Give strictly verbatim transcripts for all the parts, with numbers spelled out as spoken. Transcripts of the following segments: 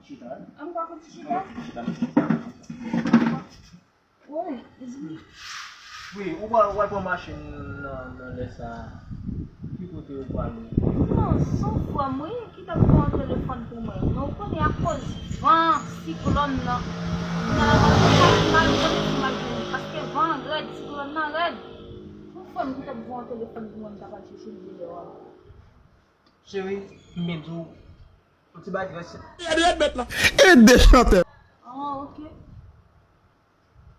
Chita. An pa konn chita. Chita. Wi, wi. Wi, ou pral, ou pral pran machin nan, nan lè sa a. Ki kote ou prale? Non, se yon frè m, wi, ki t ap voye yon telefòn pou mwen. Men ou konnen akoz van, siklòn nan, m ta mal, mal konnen si m al jwenn li. Paske van an rèd, siklòn nan rèd. Yon frè m ki t ap voye yon telefòn pou mwen, m ta pral chèche l deyò a. Cheri, m byen di w, yon ti bagay trè senp. Rèd, rèd, bèt la. E de chantè. Ah, ok.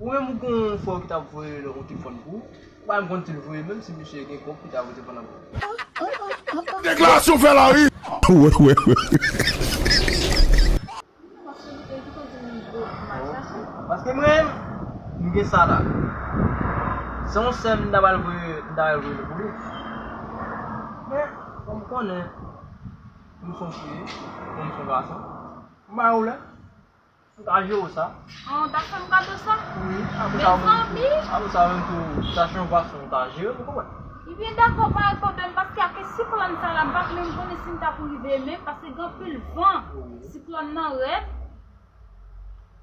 Ou menm ou gon frè w ki t ap voye yon telefòn pou ou. Ou pa menm konn si l voye menm si misye gen kòb pou ta voye telefòn nan pou ou. Deklarasyon fè la wi. Wè, wè, wè. Paske mwen, m gen sa la. Se yon sè m ta pral voye, m ta pral voye l pou li. Men, kòm ou konnen, m se yon fi, mwen m se yon gason. M pa wè w lè. M ka jere w sa. An, w ta fè m kado sa? Wi, apre sa, mezanmi! Apre sa, menm tou, sa se yon fason w ta jere, ou konprann? Ebyen, dakò, pa gen pwoblèm, paske ak siklòn sa la, m pa t menm konnen si m t ap rive menm, paske gen anpil van. Wi. Siklòn nan rèd.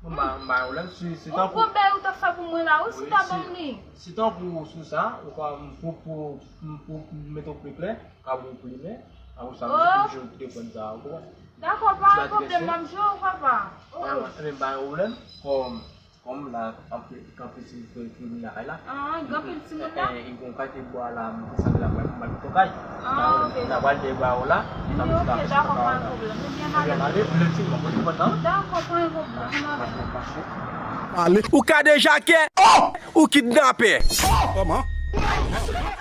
Bon, m pa, m pa gen pwoblèm, si, si yon tankou gwo bèy ou t ap fè pou mwen la, wi, si w ta ban m li. Si tankou sou sa, ou ka, m pou, pou, m pou, m mete w pi klè. Ka bon plimen, apre sa, m te jwe telefòn sa, ou konprann? Dakò, pa gen pwoblèm, m ap jere w, papa. Ebyen, pa gen pwoblèm, kòm, kòm la, anpil, anpil timoun ki vin lakay la. Ah, gen anpil timoun la? Eh, eh, gen yon kalite bwa la, m desann la, m al, m al kite yon kay. Ah, ok. N a pral de bwa la, n a pral de bwa la. Ebyen, ok, dakò, pa gen pwoblèm. Ebyen, ale, m lè ti, m ap pran nan. Dakò, pa gen pwoblèm, m avè w. Ale. Ou ka deja kè? Oh! Ou kidnapè. Oh! Kòman?